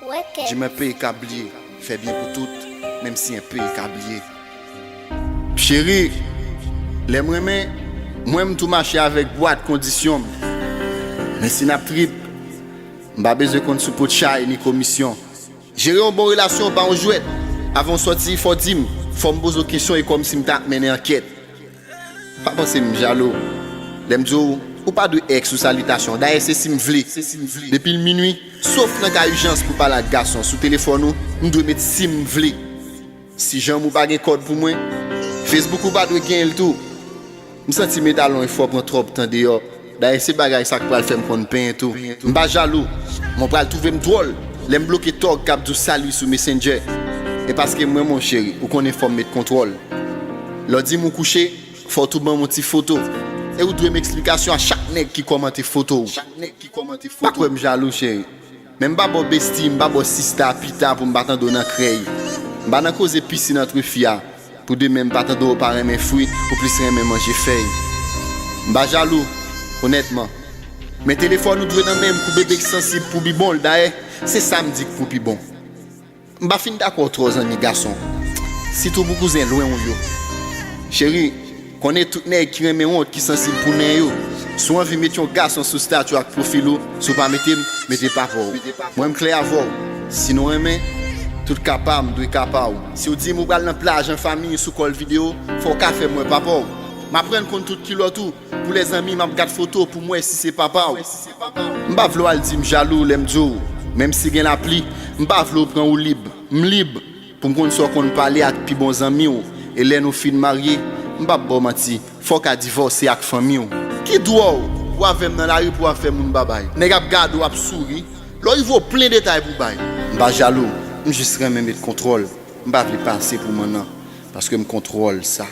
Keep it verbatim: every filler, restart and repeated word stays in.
Di m en peyi k ap bliye, fè byen pou tout, menm si en peyi k ap bliye. Cheri, lè m renmen, mwen m tou mache avèk bwat kondisyon m. Men si n ap trip, m pa bezwen konn sou po chay ni komisyon. Jere yon bon relasyon pa yon jwèt. Avan w sòti, fò w di m, fò m poze w kesyon e kòmsi m ta ap mennen ankèt. Pa panse m jalou. Lè m di w, ou pa dwe èks ou salitasyon. Dayè se si m vle. Depi l minwi, sof nan ka ijans pou pale ak gason sou telefòn ou, m dwe met si m vle. Si janm ou pa gen kòd pou mwen, Facebook ou pa dwe genyen l tou. M santi m e t al yon efò pran twòp tan deyò. Dayè se bagay sa k pral fè m konn penyen tou. M pa jalou, men w pral twouve m dwòl lè m bloke tòg k ap di w sali sou Messenger. E paske m renmen w cheri, ou konnen fò m met kontwòl. Lè w di m ou kouche, fò w tou ban m yon ti foto. E ou dwe m eksplikasyon a chak nèg ki kòmante foto w. Pa kwè m jalou cheri. Men m pa ba w besti, m pa ba w sista pita pou m pa tande w nan krèy. M pa nan koze pisin antre fi a, pou demen m pa tande w pa renmen fwi, ou plis renmen manje fèy. M pa jalou, onètman. Men telefòn ou dwe nan men m pou bebe k sansib pou bibon l, dayè, se sa m di k pou pi bon. M pa fin dakò twò zanmi gason, sitou pou kouzen lwen w yo. Cheri, konnen tout nèg ki renmen wont ki sansib pou nen yo. Si w anvi met yon gason sou stati w ak pwofil ou, si w pa mete m, mete papa w. Mwen m klè avè w, si nou renmen, tout ka pa m dwe ka pa w. Si w di m ou pral nan plaj an fanmi sou kòl videyo, fò w ka fè m wè papa w. M aprann konn tout kilòt ou, pou lèzanmi m ap gad foto pou m wè si se papa w. M pa vle w al di m jalou lè m di w, menm si gen lapli, m pa vle w pran woulib. M lib pou m konn sa w konn pale ak pi bon zanmi w. E lè nou fin marye, m p ap ba w manti, fò w ka divòse ak fanmi w. Ki dwa w pou w avè m nan lari pou w ap fè moun babay? Nèg ap gade w ap souri, lè w rive w plen detay pou bay. M pa jalou, m jis renmen met kontwòl. M pa vle pase pou mannan, paske m kontwòl sa.